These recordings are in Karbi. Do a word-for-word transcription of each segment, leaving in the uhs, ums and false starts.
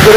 Ba,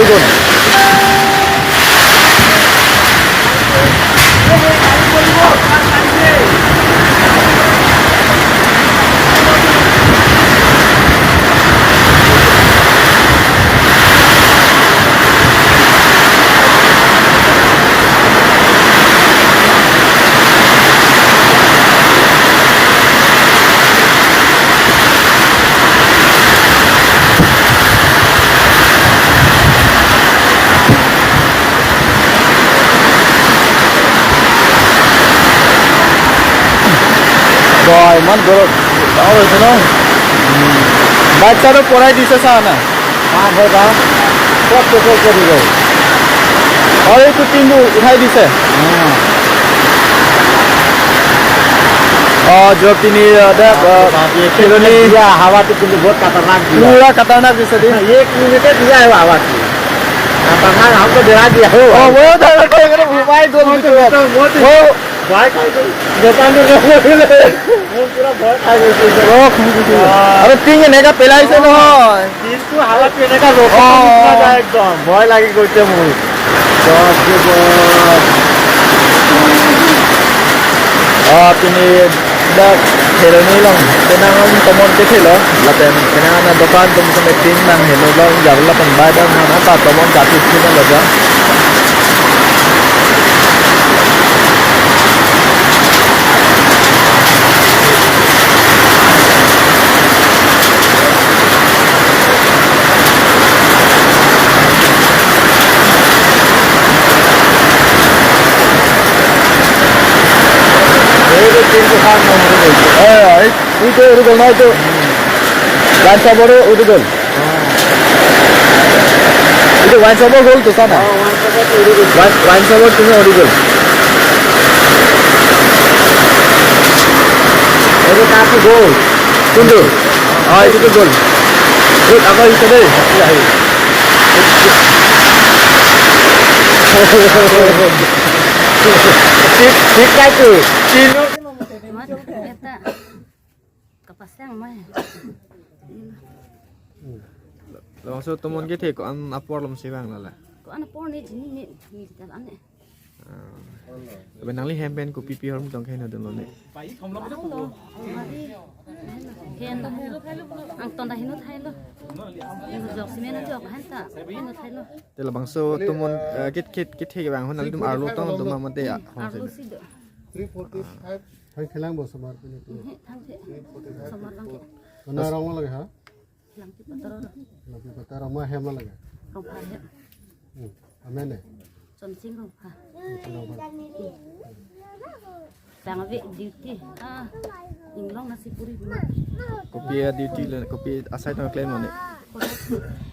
ইমান দূৰত ডাঙৰ হৈছে ন? বাইক চাইডত পৰাই দিছে, চা না। পাৰ হৈ যাওঁ। ক'ত পেট্ৰল কৰিব? আৰু এইটো টিনটো উঠাই দিছে। অ, য'ত তিনি, অ, দে, অ, বাপৰে বাপ, এই খেলনি। দিয়া হাৱাটো কিন্তু বহুত খাতাৰনাক দিয়া। পুৰা খাতাৰনাক দিছে দেই। এক মিনিটে দিয়া হয় হাৱাটো। খাতাৰনাক, হামকো ডেৰা দিয়া। অ, ময়ো ডেৰা খাই কেনে সোমাই গ'ল ভিতৰত। ময়ো ভয় খাই গ'ল। দোকানটো নকৰিলে। মোৰ পুৰা ভয় খাই গৈছে। অ, আৰু টিং এনেকা পেলাইছে নহয়। দিনটো হাৱাটো এনেকা ৰ'দত অ। নিচিনা যায় একদম। ভয় লাগি গৈছে মোৰ। বাপৰে বাপ। অ, pini dak kheloni along, penang tomon kethelo, lapen penang ana dokan atum seme tingnan helo along, jabla pen bai dam nang apa tomon katu sila laja. এই যে তিনটে ফার্ম নম্বরে রয়েছে। হ্যাঁ, এই, এই তো এরকম নয় তো। গান সবরও উঠে গেল। এইটো ৱাইন শ্বপৰ গ'ল তো, চা না। অ, ৱাইন শ্বপৰ তো উৰি গ'ল। ৱাইন, ৱাইন শ্বপৰ তুমি উৰি গ'ল। এইটো তাতো গ'ল। কোনটো? অ, এইটোতো গ'ল। এই আকৌ আহিছে দেই। আহিছে, আহিছে। ঠিক, ঠিক পাইছো। মই এটা kapasang mai. Laso tomon kethe ko-an apor lom si vang lala. Ko-an apor ne jini ne, ne tal ane. Ah. Tapi nangli hem pen kopi pi ahormu tong kahin adun lo ne. Lo, almari. Hen lo. Angton ta heno thailo. Heno jok, cement jok, hen ta heno thailo. Te labangso tomon, eh, kit, kit, kit he vang ho nangtum arlo tong do ma mate ya. Arlo si do. Three forty-five. Thang khelang bo somar pini tu. He, thang the. Somar lang ke. Mana rong lage ha? Langpi pataro. Langpi pataro ma hem lage. Rongpha he. Hmm. Amen eh. Chonsing Rongpha. Chonsing Rongpha. Tang ave duty. Ah. Inglong nasi puri. Kopi a duty le, kopi asai tong klem lo ne. Kodak.